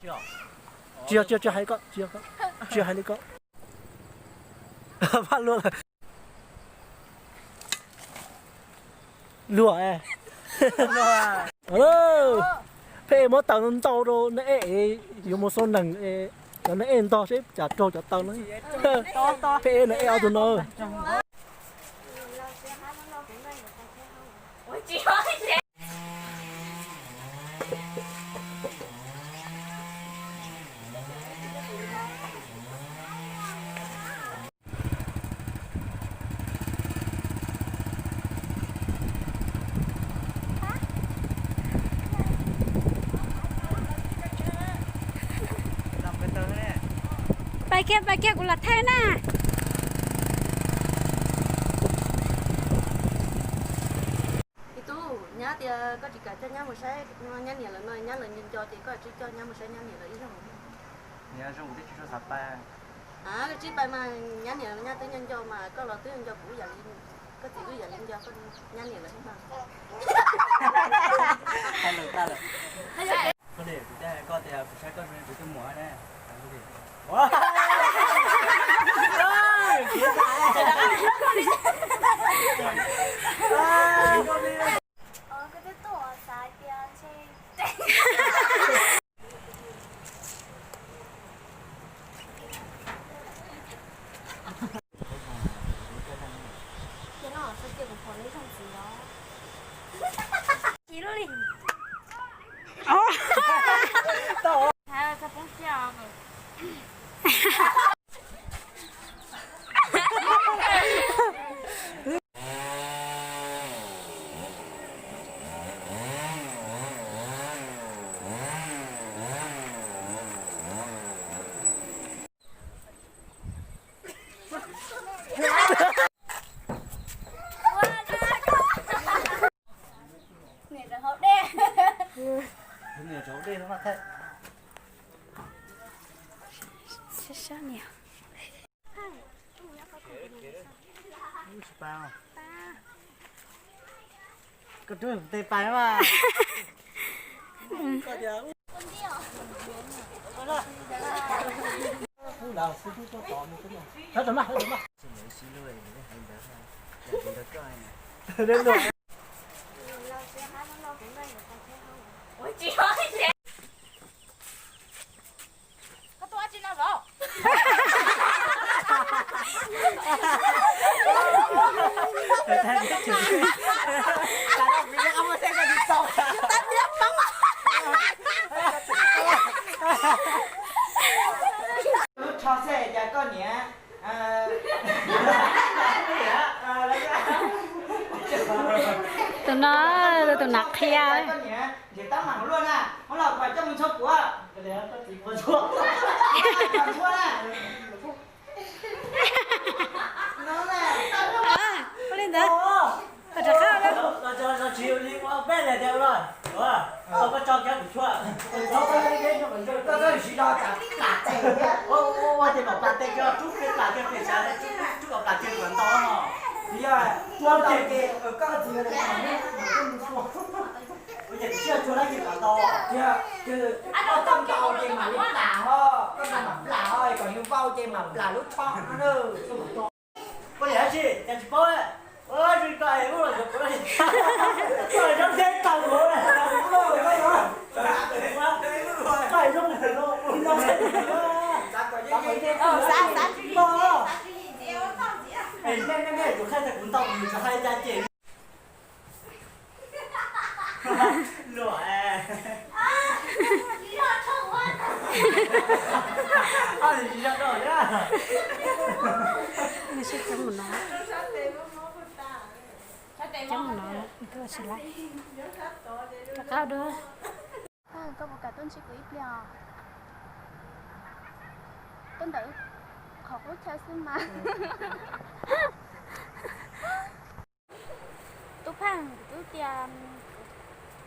Tsis yog, tsis yog, tsis hais li koj, tsis yog koj, tsis hais li koj. Pab luag lawm. Luag. Pheej muab taws ntau rau nab ej es yuav mus xau nees es cov nab ej ntog seb cas raug cov taws no. Pheej nab ej ob tug no. Pais kiag, pais kiag, kuv lam thaij na. Ib tug, nyab tias koj tsis kam coj nyab mus saib nyab niam lawv no, nyab lawv nco nco ces koj tsis coj nyab mus saib nyab niam lawv ib zaug. Koj tsis pais mas nyab niam nyab twb nco nco mas koj los twb nco kuv, koj txiv twb yam li nco nyab niam lawv mas. Hais lus tag lawm. Koj tias kuv saib koj zoo li kuv tus muam ne. Sab sab niam. Koj rub tes pais mas. Lub tsho xwb cas koj niam. Tus no, tus nav qhia. Nrhiav tab mam luaj na, muab los khuam coj mus ntxhua kuv. Ua li ntawd, koj rov qab. Koj tau ntau ces mam li plam ho, koj tau mam plam ho, kom nws vau ces mam plam lub tsho no na. Koj niam dab tsi cas tsis paub? Ua zoo koj es ub los yuav kuv, koj es zoo thiab tau kuv, koj es zoo, nej nej nej tus kheej tias kuv ntau kuv tsis hais li cas ces. Luam. Ob tsis zog rau thiab. Coob mus no, coob mus no, koj tsis laiv. Rov qab dua. Koj puas kam tuaj ntsib kuv ib pliag os? Tuaj ntawm qhov qub chaw xwb mas. Tub Pheej, kuv twb tias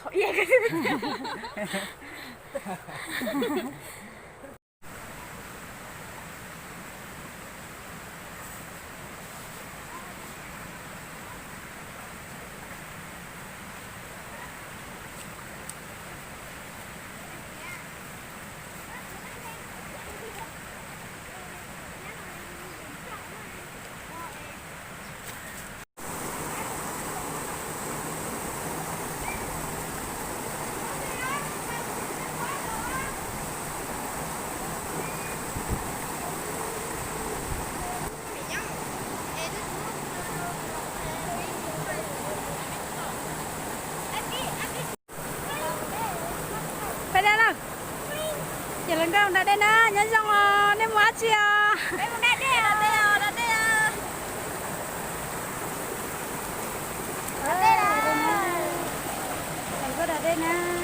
thaum ub. Nkauj da dej na, nyob zoo os, nej mus dab tsi os? Nkauj da dej na.